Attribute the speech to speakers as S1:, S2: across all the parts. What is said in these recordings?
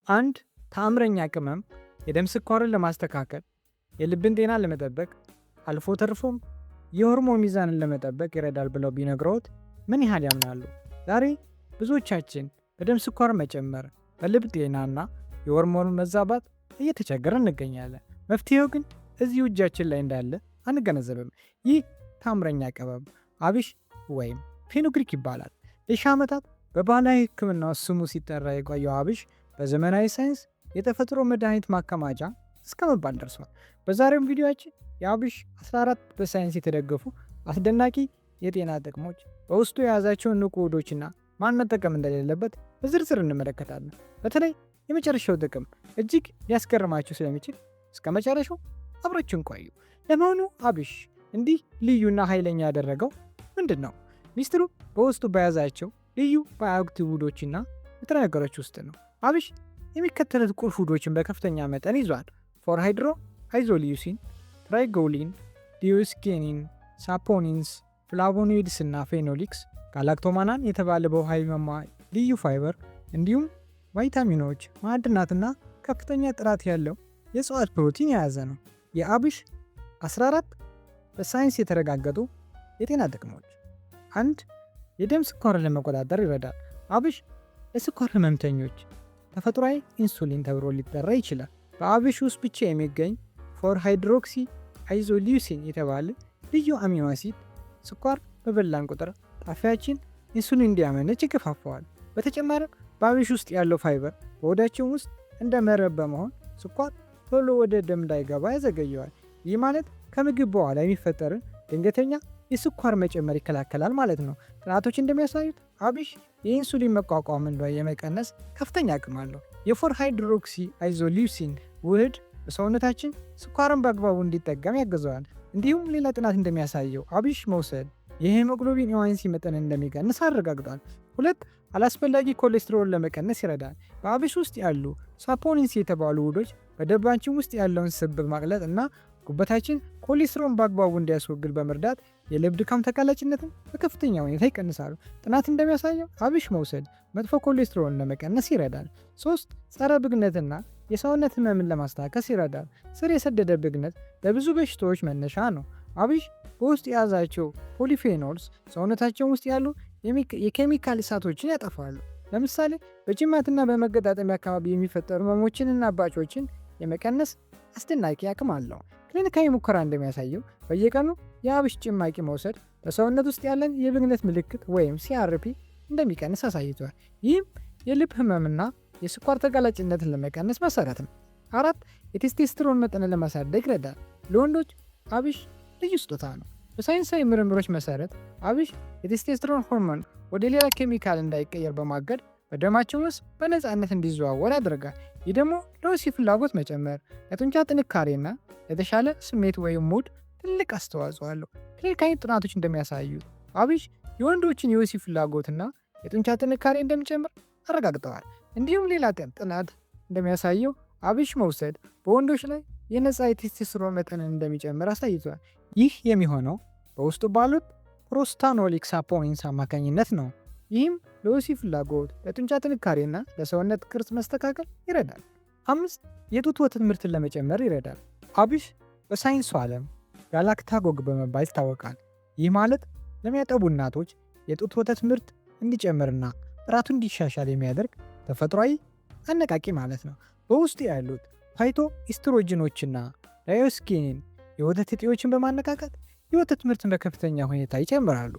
S1: አንድ ተአምረኛ ቅመም የደም ስኳርን ለማስተካከል፣ የልብን ጤና ለመጠበቅ፣ አልፎ ተርፎም የሆርሞን ሚዛንን ለመጠበቅ ይረዳል ብለው ቢነግረዎት ምን ያህል ያምናሉ? ዛሬ ብዙዎቻችን በደም ስኳር መጨመር፣ በልብ ጤናና የሆርሞን መዛባት እየተቸገረን እንገኛለን። መፍትሄው ግን እዚሁ እጃችን ላይ እንዳለ አንገነዘብም። ይህ ተአምረኛ ቅመም አብሽ ወይም fenugreek ይባላል። ለሺህ ዓመታት በባህላዊ ሕክምና ስሙ ሲጠራ የቆየው አብሽ በዘመናዊ ሳይንስ የተፈጥሮ መድኃኒት ማከማቻ እስከ መባል ደርሷል። በዛሬውም ቪዲዮአችን የአብሽ 14 በሳይንስ የተደገፉ አስደናቂ የጤና ጥቅሞች፣ በውስጡ የያዛቸውን ንቁ ውህዶችና ማን መጠቀም እንደሌለበት በዝርዝር እንመለከታለን። በተለይ የመጨረሻው ጥቅም እጅግ ሊያስገርማችሁ ስለሚችል እስከ መጨረሻው አብራችሁን ቆዩ። ለመሆኑ አብሽ እንዲህ ልዩና ኃይለኛ ያደረገው ምንድን ነው? ሚስጥሩ በውስጡ በያዛቸው ልዩ bioactive ውህዶችና ንጥረ ነገሮች ውስጥ ነው። አብሽ የሚከተሉት ቁልፍ ውህዶችን በከፍተኛ መጠን ይዟል። 4 hydro isoleucine፣ trigonelline፣ diosgenin፣ saponins፣ flavonoids እና phenolics፣ galactomannan የተባለ በውሃ የሚሟሟ ልዩ ፋይበር፣ እንዲሁም ቫይታሚኖች፣ ማዕድናትና ከፍተኛ ጥራት ያለው የእጽዋት ፕሮቲን የያዘ ነው። የአብሽ 14 በሳይንስ የተረጋገጡ የጤና ጥቅሞች። አንድ፣ የደም ስኳርን ለመቆጣጠር ይረዳል። አብሽ ለስኳር ህመምተኞች ተፈጥሯዊ ኢንሱሊን ተብሎ ሊጠራ ይችላል። በአብሽ ውስጥ ብቻ የሚገኝ 4 hydroxy isoleucine የተባለ ልዩ amino acid ስኳር በበላን ቁጥር ጣፊያችን ኢንሱሊን እንዲያመነጭ ይገፋፋዋል። በተጨማሪም በአብሽ ውስጥ ያለው ፋይበር በሆዳችን ውስጥ እንደ መረብ በመሆን ስኳር ቶሎ ወደ ደም እንዳይገባ ያዘገየዋል። ይህ ማለት ከምግብ በኋላ የሚፈጠርን ድንገተኛ የስኳር መጨመር ይከላከላል ማለት ነው። ጥናቶች እንደሚያሳዩት አብሽ የኢንሱሊን መቋቋምን የመቀነስ ከፍተኛ አቅም አለው። የ 4 hydroxy isoleucine ውህድ በሰውነታችን ስኳርን በአግባቡ እንዲጠቀም ያግዘዋል። እንዲሁም ሌላ ጥናት እንደሚያሳየው አብሽ መውሰድ የሄሞግሎቢን A1C መጠንን እንደሚቀንስ አረጋግጧል። ሁለት፣ አላስፈላጊ ኮሌስትሮል ለመቀነስ ይረዳል። በአብሽ ውስጥ ያሉ saponins የተባሉ ውህዶች በደማችን ውስጥ ያለውን ስብ በማቅለጥ እና ጉበታችን ኮሌስትሮልን በአግባቡ እንዲያስወግድ በመርዳት የልብ ድካም ተጋላጭነትን በከፍተኛ ሁኔታ ይቀንሳሉ። ጥናት እንደሚያሳየው አብሽ መውሰድ መጥፎ ኮሌስትሮልን ለመቀነስ ይረዳል። ሶስት፣ ጸረ ብግነትና የሰውነት ህመምን ለማስታገስ ይረዳል። ስር የሰደደ ብግነት ለብዙ በሽታዎች መነሻ ነው። አብሽ በውስጡ የያዛቸው polyphenols ሰውነታችን ውስጥ ያሉ የኬሚካል እሳቶችን ያጠፋሉ። ለምሳሌ በጅማትና በመገጣጠሚያ አካባቢ የሚፈጠሩ ህመሞችንና እባጮችን የመቀነስ አስደናቂ አቅም አለው። ክሊኒካዊ ሙከራ እንደሚያሳየው በየቀኑ የአብሽ ጭማቂ መውሰድ በሰውነት ውስጥ ያለን የብግነት ምልክት ወይም CRP እንደሚቀንስ አሳይቷል። ይህም የልብ ህመምና የስኳር ተጋላጭነትን ለመቀነስ መሰረት ነው። አራት፣ የቴስቴስትሮን መጠንን ለማሳደግ ይረዳል። ለወንዶች አብሽ ልዩ ስጦታ ነው። በሳይንሳዊ ምርምሮች መሰረት አብሽ የቴስቴስትሮን ሆርሞን ወደ ሌላ ኬሚካል እንዳይቀየር በማገድ በደማችን ውስጥ በነፃነት እንዲዘዋወር ያደርጋል። ይህ ደግሞ ለወሲብ ፍላጎት መጨመር፣ ለጡንቻ ጥንካሬና ለተሻለ ስሜት ወይም mood ትልቅ አስተዋጽኦ አለው። ክሊኒካዊ ጥናቶች እንደሚያሳዩት አብሽ የወንዶችን የወሲብ ፍላጎትና የጡንቻ ጥንካሬ እንደሚጨምር አረጋግጠዋል። እንዲሁም ሌላ ጥናት እንደሚያሳየው አብሽ መውሰድ በወንዶች ላይ የነፃ የቴስቶስትሮን መጠንን እንደሚጨምር አሳይቷል። ይህ የሚሆነው በውስጡ ባሉት prostanolic saponins አማካኝነት ነው። ይህም ለወሲብ ፍላጎት፣ ለጡንቻ ጥንካሬና ለሰውነት ቅርጽ መስተካከል ይረዳል። አምስት፣ የጡት ወተት ምርትን ለመጨመር ይረዳል። አብሽ በሳይንሱ ዓለም galactagogue በመባል ይታወቃል። ይህ ማለት ለሚያጠቡ እናቶች የጡት ወተት ምርት እንዲጨምርና ጥራቱ እንዲሻሻል የሚያደርግ ተፈጥሯዊ አነቃቂ ማለት ነው። በውስጡ ያሉት phytoestrogen ኦችና diosgenin የወተት እጢዎችን በማነቃቃት የወተት ምርትን በከፍተኛ ሁኔታ ይጨምራሉ።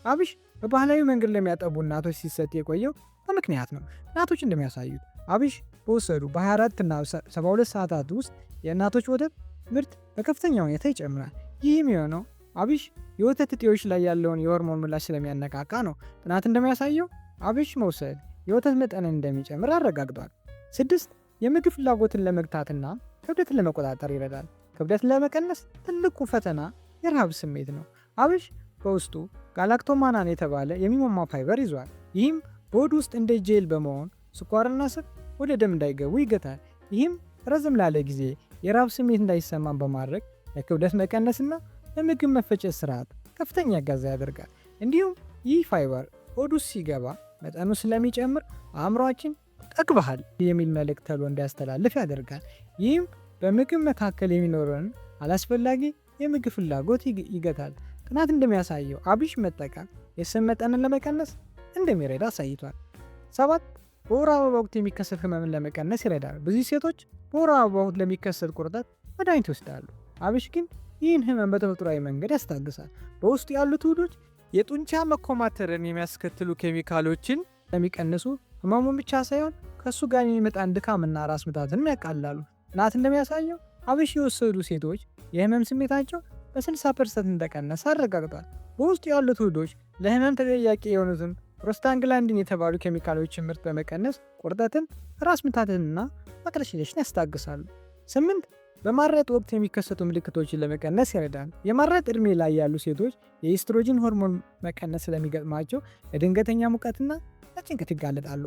S1: አብሽ በባህላዊ መንገድ ለሚያጠቡ እናቶች ሲሰጥ የቆየው በምክንያት ነው። ጥናቶች እንደሚያሳዩት አብሽ በወሰዱ በ24 እና 72 ሰዓታት ውስጥ የእናቶች ወተት ምርት በከፍተኛ ሁኔታ ይጨምራል። ይህም የሆነው አብሽ የወተት እጢዎች ላይ ያለውን የሆርሞን ምላሽ ስለሚያነቃቃ ነው። ጥናት እንደሚያሳየው አብሽ መውሰድ የወተት መጠንን እንደሚጨምር አረጋግጧል። ስድስት፣ የምግብ ፍላጎትን ለመግታትና ክብደትን ለመቆጣጠር ይረዳል። ክብደትን ለመቀነስ ትልቁ ፈተና የረሃብ ስሜት ነው። አብሽ በውስጡ galactomannan የተባለ የሚሟሟ ፋይበር ይዟል። ይህም በሆድ ውስጥ እንደ ጄል በመሆን ስኳርና ስብ ወደ ደም እንዳይገቡ ይገታል። ይህም ረዘም ላለ ጊዜ የረሃብ ስሜት እንዳይሰማን በማድረግ ለክብደት መቀነስና ለምግብ መፈጨት ስርዓት ከፍተኛ እገዛ ያደርጋል። እንዲሁም ይህ ፋይበር ሆድ ውስጥ ሲገባ መጠኑ ስለሚጨምር አእምሯችን ጠግበሃል የሚል መልእክት ቶሎ እንዲያስተላልፍ ያደርጋል። ይህም በምግብ መካከል የሚኖረውን አላስፈላጊ የምግብ ፍላጎት ይገታል። ጥናት እንደሚያሳየው አብሽ መጠቀም የስብ መጠንን ለመቀነስ እንደሚረዳ አሳይቷል። 7፣ በወር አበባ ወቅት የሚከሰት ህመምን ለመቀነስ ይረዳል። ብዙ ሴቶች በወር አበባ ወቅት ለሚከሰት ቁርጠት መድኃኒት ይወስዳሉ። አብሽ ግን ይህን ህመም በተፈጥሯዊ መንገድ ያስታግሳል። በውስጡ ያሉት ውህዶች የጡንቻ መኮማተርን የሚያስከትሉ ኬሚካሎችን ለሚቀንሱ ህመሙን ብቻ ሳይሆን ከእሱ ጋር የሚመጣን ድካምና ራስ ምታትንም ያቃልላሉ። ጥናት እንደሚያሳየው አብሽ የወሰዱ ሴቶች የህመም ስሜታቸው በ60% እንደቀነሰ አረጋግጧል። በውስጡ ያሉት ውህዶች ለህመም ተጠያቂ የሆኑትን prostaglandin የተባሉ ኬሚካሎችን ምርት በመቀነስ ቁርጠትን፣ ራስ ምታትንና ማቅለሽለሽን ያስታግሳሉ። 8፣ በማረጥ ወቅት የሚከሰቱ ምልክቶችን ለመቀነስ ይረዳል። የማረጥ ዕድሜ ላይ ያሉ ሴቶች የኢስትሮጅን ሆርሞን መቀነስ ስለሚገጥማቸው ለድንገተኛ ሙቀትና ለጭንቀት ይጋለጣሉ።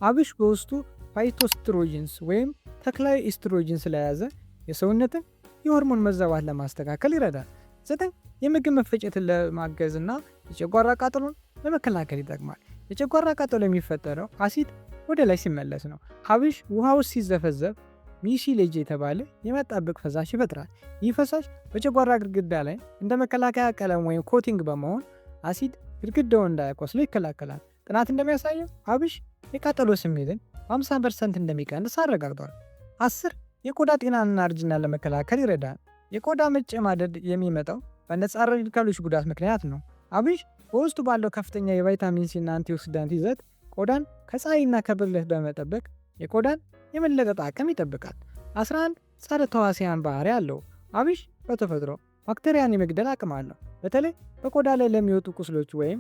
S1: አብሽ በውስጡ phytoestrogens ወይም ተክላዊ ኢስትሮጅን ስለያዘ የሰውነትን የሆርሞን መዛባት ለማስተካከል ይረዳል። 9፣ የምግብ መፈጨትን ለማገዝና የጨጓራ ቃጠሎን ለመከላከል ይጠቅማል። የጨጓራ ቃጠሎ የሚፈጠረው አሲድ ወደ ላይ ሲመለስ ነው። አብሽ ውሃ ውስጥ ሲዘፈዘፍ mucilage የተባለ የሚያጣብቅ ፈሳሽ ይፈጥራል። ይህ ፈሳሽ በጨጓራ ግድግዳ ላይ እንደ መከላከያ ቀለም ወይም coating በመሆን አሲድ ግድግዳውን እንዳያቆስለው ይከላከላል። ጥናት እንደሚያሳየው አብሽ የቃጠሎ ስሜትን በ50% እንደሚቀንስ አረጋግጧል። 10፣ የቆዳ ጤናንና እርጅናን ለመከላከል ይረዳል። የቆዳ መጨማደድ የሚመጣው በነፃ radical ኦች ጉዳት ምክንያት ነው። አብሽ በውስጡ ባለው ከፍተኛ የቫይታሚን ሲ እና antioxidant ይዘት ቆዳን ከፀሐይና ከብክለት በመጠበቅ የቆዳን የመለጠጥ አቅም ይጠብቃል። 11፣ ጸረ ተዋሲያን ባህሪ አለው። አብሽ በተፈጥሮ ባክቴሪያን የመግደል አቅም አለው። በተለይ በቆዳ ላይ ለሚወጡ ቁስሎች ወይም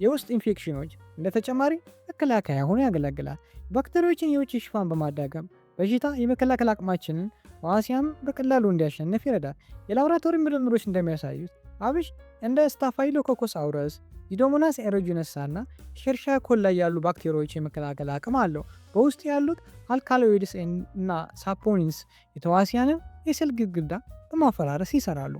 S1: የውስጥ ኢንፌክሽኖች እንደ ተጨማሪ መከላከያ ሆኖ ያገለግላል። ባክቴሪያዎችን የውጭ ሽፋን በማዳከም በሽታ የመከላከል አቅማችንን ተዋሲያን በቀላሉ እንዲያሸንፍ ይረዳል። የላቦራቶሪ ምርምሮች እንደሚያሳዩት አብሽ እንደ Staphylococcus aureus፣ Pseudomonas aeruginosa እና Escherichia coli ያሉ ባክቴሪያዎች የመከላከል አቅም አለው። በውስጡ ያሉት alkaloids እና saponins የተዋሲያንን የሴል ግድግዳ በማፈራረስ ይሰራሉ።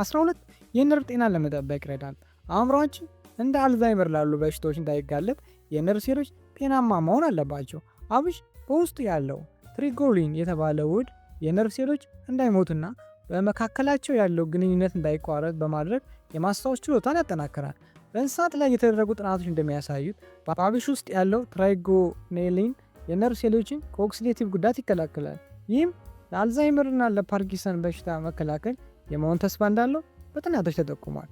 S1: 12፣ የነርቭ ጤናን ለመጠበቅ ይረዳል። አእምሯችን እንደ አልዛይመር ላሉ በሽታዎች እንዳይጋለጥ የነርቭ ሴሎች ጤናማ መሆን አለባቸው። አብሽ በውስጡ ያለው trigonelline የተባለ ውህድ የነርቭ ሴሎች እንዳይሞቱና በመካከላቸው ያለው ግንኙነት እንዳይቋረጥ በማድረግ የማስታወስ ችሎታን ያጠናክራል። በእንስሳት ላይ የተደረጉ ጥናቶች እንደሚያሳዩት በአብሽ ውስጥ ያለው trigonelline የነርቭ ሴሎችን ከ oxidative ጉዳት ይከላከላል። ይህም ለአልዛይመርና ለፓርኪንሰን በሽታ መከላከል የመሆን ተስፋ እንዳለው በጥናቶች ተጠቁሟል።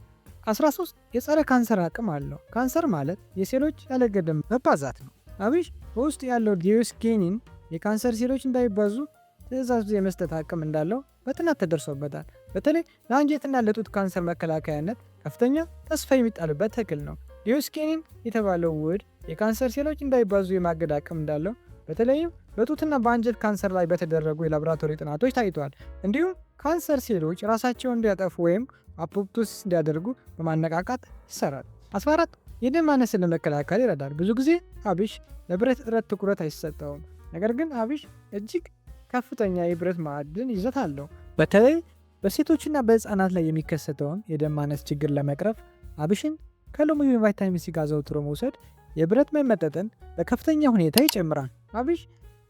S1: 13፣ የጸረ ካንሰር አቅም አለው። ካንሰር ማለት የሴሎች ያለገደብ መባዛት ነው። አብሽ በውስጡ ያለው diosgenin የካንሰር ሴሎች እንዳይባዙ ትዕዛዝ የመስጠት አቅም እንዳለው በጥናት ተደርሶበታል። በተለይ ለአንጀትና ለጡት ካንሰር መከላከያነት ከፍተኛ ተስፋ የሚጣልበት ተክል ነው። diosgenin የተባለው ውህድ የካንሰር ሴሎች እንዳይባዙ የማገድ አቅም እንዳለው በተለይም በጡትና በአንጀት ካንሰር ላይ በተደረጉ የላቦራቶሪ ጥናቶች ታይቷል። እንዲሁም ካንሰር ሴሎች ራሳቸውን እንዲያጠፉ ወይም apoptosis እንዲያደርጉ በማነቃቃት ይሰራል። 14፣ የደም ማነስን ለመከላከል ይረዳል። ብዙ ጊዜ አብሽ ለብረት እጥረት ትኩረት አይሰጠውም። ነገር ግን አብሽ እጅግ ከፍተኛ የብረት ማዕድን ይዘት አለው። በተለይ በሴቶችና በህፃናት ላይ የሚከሰተውን የደም ማነስ ችግር ለመቅረፍ አብሽን ከሎሚ ወይም ቫይታሚን ሲ ጋር አዘውትሮ መውሰድ የብረት መመጠጥን በከፍተኛ ሁኔታ ይጨምራል። አብሽ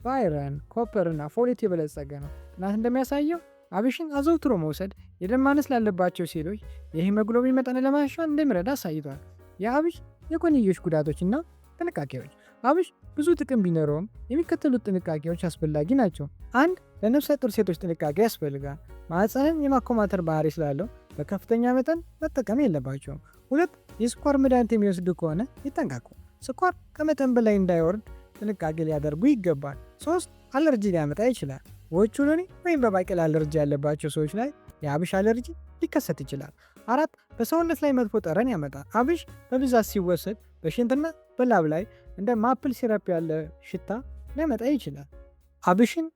S1: በ iron፣ copper እና folate የበለጸገ ነው። ጥናት እንደሚያሳየው አብሽን አዘውትሮ መውሰድ የደም ማነስ ላለባቸው ሴቶች የሂሞግሎቢን መጠን ለማሻሻል እንደሚረዳ አሳይቷል። የአብሽ የጎንዮሽ ጉዳቶችና ጥንቃቄዎች። አብሽ ብዙ ጥቅም ቢኖረውም የሚከተሉት ጥንቃቄዎች አስፈላጊ ናቸው። 1፣ ለነፍሰ ጡር ሴቶች ጥንቃቄ ያስፈልጋል። ማህፀንን የማኮማተር ባህሪ ስላለው በከፍተኛ መጠን መጠቀም የለባቸውም። 2፣ የስኳር መድኃኒት የሚወስዱ ከሆነ ይጠንቀቁ። ስኳር ከመጠን በላይ እንዳይወርድ ጥንቃቄ ሊያደርጉ ይገባል። 3፣ አለርጂ ሊያመጣ ይችላል። በኦቾሎኒ ወይም በባቄላ አለርጂ ያለባቸው ሰዎች ላይ የአብሽ አለርጂ ሊከሰት ይችላል። 4፣ በሰውነት ላይ መጥፎ ጠረን ያመጣል። አብሽ በብዛት ሲወሰድ በሽንትና በላብ ላይ እንደ maple syrup ያለ ሽታ ሊያመጣ ይችላል። አብሽን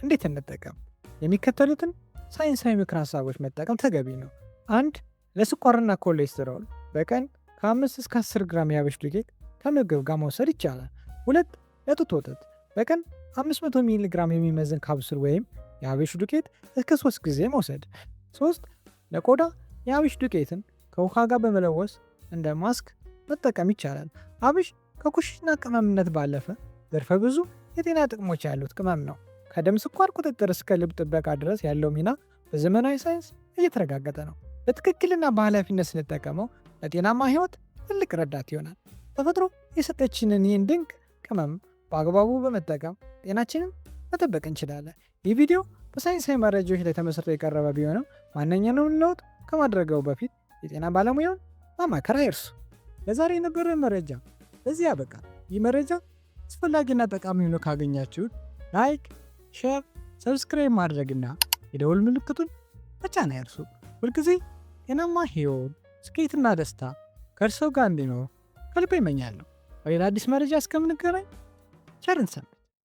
S1: እንዴት እንጠቀም? የሚከተሉትን ሳይንሳዊ ምክር ሀሳቦች መጠቀም ተገቢ ነው። 1፣ ለስኳርና ኮሌስትሮል በቀን ከ5 እስከ 10 ግራም የአብሽ ዱቄት ከምግብ ጋር መውሰድ ይቻላል። 2፣ ለጡት ወተት በቀን 500 ሚሊ ግራም የሚመዝን ካፕሱል ወይም የአብሽ ዱቄት እስከ 3 ጊዜ መውሰድ። 3፣ ለቆዳ የአብሽ ዱቄትን ከውሃ ጋር በመለወስ እንደ ማስክ መጠቀም ይቻላል። አብሽ ከኩሽና ቅመምነት ባለፈ ዘርፈ ብዙ የጤና ጥቅሞች ያሉት ቅመም ነው። ከደም ስኳር ቁጥጥር እስከ ልብ ጥበቃ ድረስ ያለው ሚና በዘመናዊ ሳይንስ እየተረጋገጠ ነው። በትክክልና በኃላፊነት ስንጠቀመው ለጤናማ ሕይወት ትልቅ ረዳት ይሆናል። ተፈጥሮ የሰጠችንን ይህን ድንቅ ቅመም በአግባቡ በመጠቀም ጤናችንን መጠበቅ እንችላለን። ይህ ቪዲዮ በሳይንሳዊ መረጃዎች ላይ ተመስርቶ የቀረበ ቢሆንም ማንኛውንም ለውጥ ከማድረገው በፊት የጤና ባለሙያውን ማማከር አይርሱ። ለዛሬ የነበረ መረጃ በዚህ ያበቃል። ይህ መረጃ አስፈላጊና ጠቃሚ ሆኖ ካገኛችሁት like፣ share፣ subscribe ማድረግና የደወል ምልክቱን መጫን አይርሱ። ሁልጊዜ ጤናማ ሕይወት፣ ስኬትና ደስታ ከእርስዎ ጋር እንዲኖር ከልቤ እመኛለሁ። በሌላ አዲስ መረጃ እስከምንገናኝ ቸር እንሰንብት።